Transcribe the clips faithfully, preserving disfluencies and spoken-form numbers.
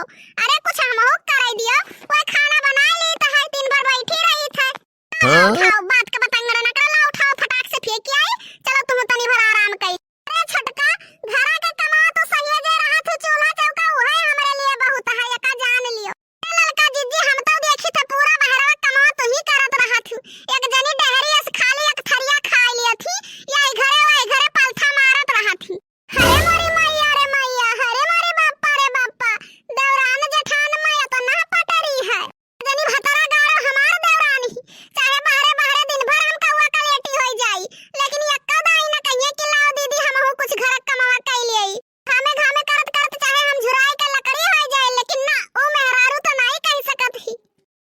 अरे कुछ हमहू कराई दियो, कोई खाना बनाई ली तो है, दिन भर बैठी रही थे। हाँ? उठाओ, बात का बतंगड़ न करो, लाओ उठाओ, फटाक से फेंक के आई। चलो तुम तनी भर आराम कई। अरे छोटका, घरा के कमावा तो सही जे रहा थू, चूल्हा चौका उहे हमरे लिए बहुत है, एका जान लियो। ए ललका जिज्जी, हम तो देखी थे पूरा बहरवा कमावा तू ही करत रहा थू। एक जनी डहरी अस खाली एक थरिया खाई लिया थी, या ई घरे वा ई घरे पलथा मारत रहा थी। हरे मोरी मैया रे मैया, हरे मोरी बापा रे बापा, देवरान जेठान में इतना पटरी है। जनी भतरा गाड़ो हमार देवरानी, चाहे बहरे बहरे दिन भर हम कौआ का लेटी होई जाई, लेकिन यक्का दाई न कहिए कि लाओ दीदी हमहू कुछ घर कमावा कई लेई। घामे घामे करत करत चाहे हम झुराई के लकड़ी होई जाई, लेकिन ना, ऊ मेहरारू तो नाई कह सकत ही।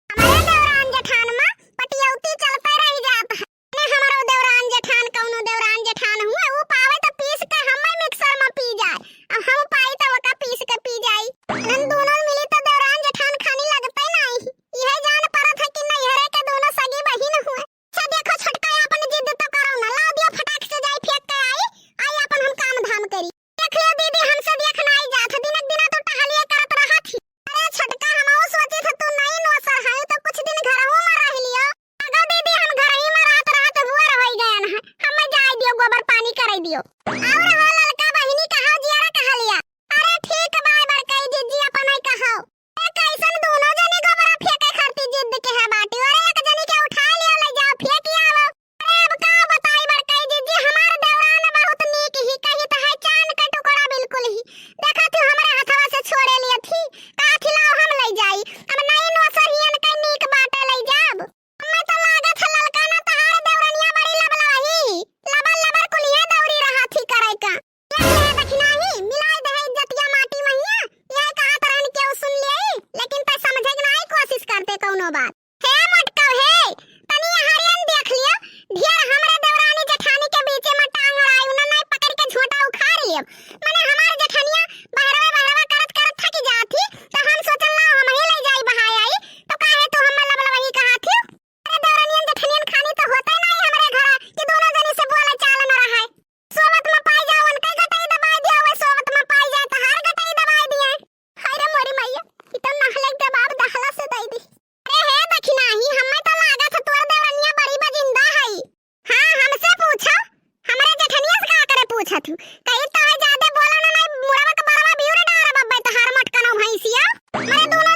हमारे देवरान जेठान मा पटियौती चलते रह जात है। ने हमारो देवरान जेठान कौनो देवरान जेठान हुए, ऊ पावे तो पीस के हमें मिक्सर में पी जाए, अब हम पाई तो ओका पीस के पी जाई। हम दोनों मिली तो देवरान जेठान खानी लगते नहीं। यह जान परत है कि नैहरे के दोनों सगी बहिन हुए। अच्छा देखो छोटका, अपन जिद तो करो ना, ला दियो फटाक से जाई फेंक के आई, आई अपन हम काम धाम करी। देख लियो दीदी, हमसे देख नाई जात, दिनक दिना तो टहलिए करत रहत ही। अरे छोटका, हमहू सोचित ह तू नई नोसर है तो कुछ दिन घरहू में रह लियो। अगर दीदी हम घरही में रहत रहत बुअर होई गयन है, हमें जाए दियो, गोबर पानी कराई दियो। और हो ललका बहिनी कहो जियारा कहा लिया। अरे ठीक बा बड़कई जिज्जी, अपन ही कहो। ए, कैसन दोनों जनी गोबरा फेंके खातिर जिद के है बाटी? अरे, एक जनी के उठा लियो, ले जाओ, फेंक आवो। अरे, अब का बताई बड़कई जिज्जी, हमार देवरान बहुत नीक ही, कही तो है चांद का टुकड़ा बिल्कुल ही। देखा तू हमरे हथवा से छोड़े लिए थी, कहा थी लाओ हम ले जाई। अब नई नोसरियन के नीक बाटे ले जाब। हमें तो लागत है ललका ना तहार देवरनिया बड़ी लबलबही, लबर लबर कुलिया दौरी रहा थी करे का। ये दे दखिनाही, मिलाई दे इज्जतिया माटी मइया, ये कहत रहन केहू सुन लेई, लेकिन तै समझे के नाई कोशिश करते कौनो बात। हे मोटकऊ हे, तनी हरियन देख लियो, ढेर हमरे देवरानी जेठानी के बीचे में टांग अड़ाई, उन्हें नाई पकड़ के झोंटा उखाड़ लियो। मने हमार जेठनिया बहरवे बहरवा करत करत थक जात ही, तो हम सोचल ना हम ही ले जाई बहाय आई, तो काहे तू हमें लबलबही कहा थी? अरे देवरनियन जेठनियन खानी तो होते नाई हमरे घरा कि दोनों जनी से बोले चाल न रहे। सोवत में पाई जाओ, उनके गटई दबाई दिया, वह सोवत में पाई जाए तो हार गटई दबाई दिए। हाय रे मोरी मैया, ई तो नहले के बाप दहला से दई दी। अरे हे दखिनाही, हमें तो लागत है तोर देवरनिया बड़ी बजिंदा है। हाँ, हमसे पूछो, हमरे जेठनिया से का करे पूछत हूँ? कही तो है ज्यादा बोलो ना, नहीं मुड़वा के बरवा बिउरे डारब अब्बे तोहार मटकनो भैंसिया। मरे दोनों